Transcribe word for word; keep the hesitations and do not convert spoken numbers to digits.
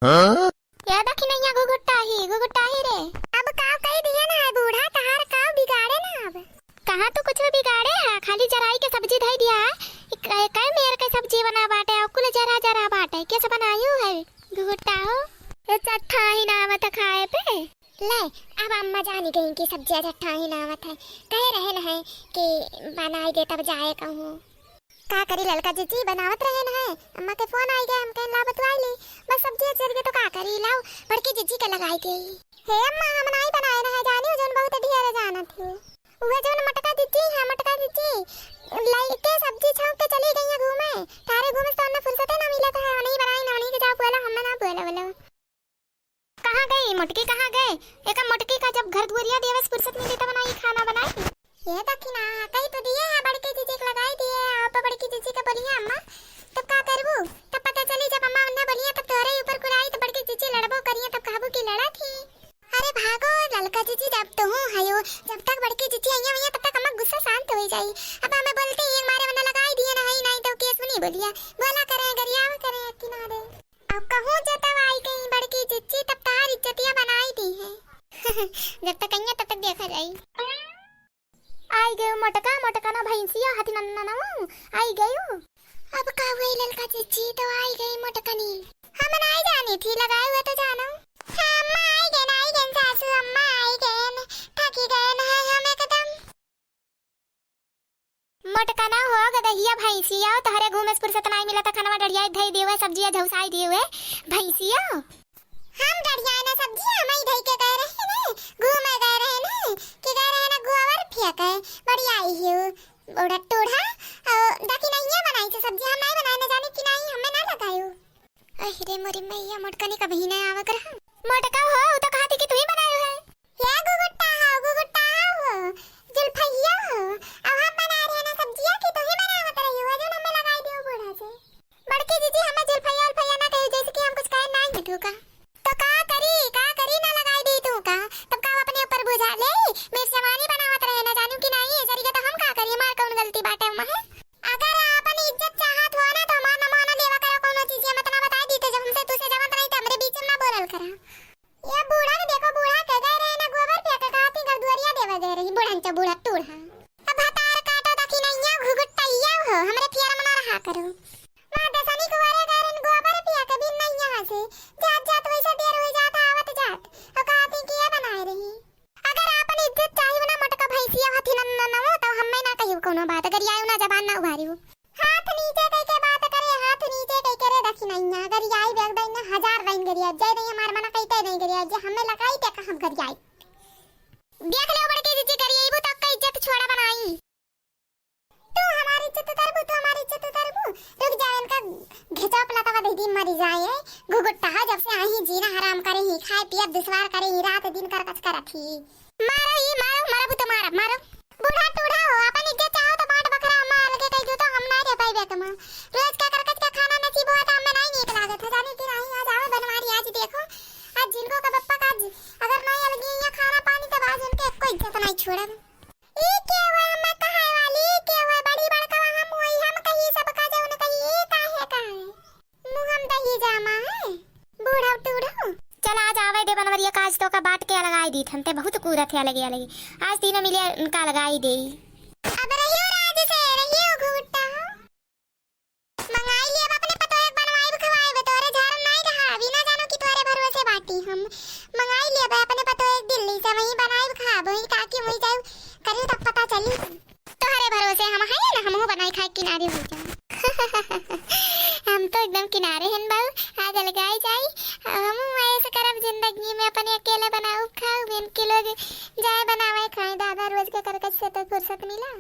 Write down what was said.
हाँ? या दखिनैया घुघुट्टाही, घुघुट्टाही रे। अब काव कई दिहे ना है बूढ़ा, तहार काव बिगाड़े ना अब। कहाँ तू कुछ बिगाड़े है, खाली जराई के सब्जी धई दिया है। क-, कई मेर के सब्जी बना बाटे, अउ कुल जरा जरा बाटे, कैसे बनायू है घुघुट्टा हो? ये चट्ठाही ना आवत खाए पे। ले, अब अम्मा जानी गई कि सब्जिया चट्ठाही ना आवत है, कहे रहे न है कि बनाई दे तब जाए कहूँ। का करी ललका जीजी, बनावत रहे न है, अम्मा के फोन आई गए, हम कहन ला बतुआई ली, बस सब्जी चल गए तो का करी, लाओ बड़की जीजी के लगाई दे। हे अम्मा, हम नाई बनाए न है, जानी हो जौन बहुत ढेर जानत हो, उहे जौन मोटका जीजी है, मोटका जीजी, लइके सब्जी छौंक के चली गई है घूमे, तारे घूमे से तो अन्ना फुर्सते ना मिलत है, नहीं बनाई ना, नहीं के जाओ बोला, हमें ना बोला, बोला। कहाँ गई मोटकी, कहाँ गए? एका मोटकी का जब घर दुआरिया देवे से फुर्सत मिली तब ना ई खाना बनाई। ये दखिना, कही तो दिए है बड़की जीजी के लगाई दिए, आप बड़की जीजी के बोली है अम्मा, तब का करबू? तब पता चली जब अम्मा उन्हें बोली है तब तोहरे ऊपर कुराई, तब बड़की जीजी लड़बो करिए, तब कहबू कि लड़ा थी। अरे भागो ललका जीजी, जब तो हूँ हयो, जब तक बड़की जीजी आई है तब तक अम्मा गुस्सा शांत हो जाई। अब हमें बोलते ही हमारे वरना लगाई दिए ना, हई नहीं तो केस नहीं बोलिया, बोला करें गरियाव करें किनारे। अब कहूँ जब तब आई गई बड़की जिज्जी, तब तार इज्जतिया बनाई दी है। जब तक आई है, तब तक देखा जाई। आई गयो मोटका, मोटका ना भैंसिया, हाथी नन्ना ना वो, आई गयो। अब का हुई ललका जिज्जी, तो आई गई मोटकनी। हम नाई जानी थी, लगाए हुए तो जानो। हाँ, अम्मा आई गए, आई गए सासू, अम्मा आई गए, थकी गए न है हम एकदम। मोटका ना हो गदहिया भैंसिया, तोहरे घूमे से फुर्सत नाई मिला त खनवा डढ़ियाई धई देवे, सब्जिया झौसाई देवे भैंसिया। हम डढ़ियाई ना सब्जिया, हम ही धई के गए रहे ने, घूमे गए रहे ने, कि गए रहे ना गोबर फेंके, बड़ी आई हियो, बूढ़ा टूढ़ा, और दखिनैया बनाई से सब्जी, हम नाई बनाए, ना जाने कि नाई, हमें ना लगायो। अहि रे मोरी मैया, मोटकनी कबही ना आवा कर हम। मोटका हो, उ तो कहती कि तू ही बनायो है। हे गुगुट्टा हो, गुगुट्टा हो, जुल्फैया हो, अब हम बना रहे ना सब्जिया कि तू ही बनावत रही हो, जो हमें लगाई दियो बूढ़ा से। बड़की जीजी, हमें जुल्फैया उल्फैया ना कही, जैसे कि हम कुछ कहे ना ही तू का। तो का करी, का करी ना लगाई दी तू का? तब का अपने ऊपर बुझा ले, मेरी जवानी बनावत रहे ना जानू कि नहीं, ये जरिए तो हम का करी, हमार कौन गलती बाटे हम है? अगर आपन इज्जत चाहत हो ना, तो हमार नमो ना लेवा करो कौनो चीज, ये मत ना बताई दी, तो जब हमसे तुसे जमत नहीं, तो हमरे बीच में ना बोलल करा। ये बूढ़ा के देखो, बूढ़ा के गए रहे ना गोबर फेंके, कहती घर दुआरिया देवे गए रही, बूढ़न चा बूढ़ा टूढ़ा। अब भतार काटो दखिनैया घुघुट्टैया हो, हमरे फेरा में ना रहा करो। वहाँ दसनी कुआरे गए रहे गोबर फेंके बिन नहीं यहाँ से, जात जात वैसे देर हो जात आवत जात, और कहती कि ये बनाए रही। अगर आपन इज्जत चाहियो ना मोटका भैंसिया हथी न, न, न, तो हमें ना कहियो कोनो बात, गरियायो ना, जबान ना उभारियो। हाथ नीचे कइके बात करे, हाथ नीचे कइके रे दखिनैया, गरियाई बेग दैना हजार बहिन गरिया, जय दैया मार मना कइते नहीं गरिया, जे हमें लगाई ते का हम गरियाई। देख ले बड़की जीजी गरियाईबू तो का इज्जत छोड़ा बनाई। तू हमारी इज्जत उतारबू, तू हमारी इज्जत उतारबू। रुक जा, इनका घिचौप लतवा दे दी, मरी जाए। घुघुट्टा है, जब से आई जीना हराम करे ही, खाए पिए दुश्वार करे ही, रात दिन कर कच करत ही। मारो ही, मारो, मारो, तो मारो, मारो। बूढ़ा टूढ़ा हो, अपन इज्जत चाहो तो बांट बखरा, अम्मा अलगे कह दो तो हम ना रह पाई बेकमा। रोज का करकच का खाना नसीब हुआ तो हमें नहीं नीक लागत है, जाने की नहीं, आज आवे बनवारी, आज देखो, आज जिनको का बप्पा का आज अगर नहीं अलगी यहाँ खाना पानी तब आज उनके कोई इज्जत नहीं छोड़ब। ई के हुए हमें कहाए वाली, ई के हुए बड़ी बड़का हम हुई, हम कही सब का जौन कही, ई काहे कहे? मुँह हम दही जामा है, बूढ़ा टूढ़ा। चल आज आवे दे बनवरिया काज तो का बाट के अलगाई दीत हम, ते बहुत कूदत है अलगे अलगे। आज तीनों मिले उनका अलगाई देई। अब रहियो राज से, रहियो घूटा। मंगाई लिया अपने पतोहे बनवाई खवाई, तोरे झारन नाई रहा, अभी ना जानो कि तोरे भरोसे बाटी हम। मंगाई लिया अपने पतोहे दिल्ली से, वहीं बनाई खाब, वहीं काकी वहीं जाऊ करू तब पता चली। तोहरे भरोसे हम है ना, हमहू बनाई खाए किनारे हो जाए। हम तो एकदम किनारे हन बाऊ, आज अलगाई जाई। हमहू ऐसे करब जिंदगी में, अपने अकेले बनाऊ खाऊ, इनके लोग जाए बनावे खाए, दादा रोज के करकच से तो फुर्सत मिला।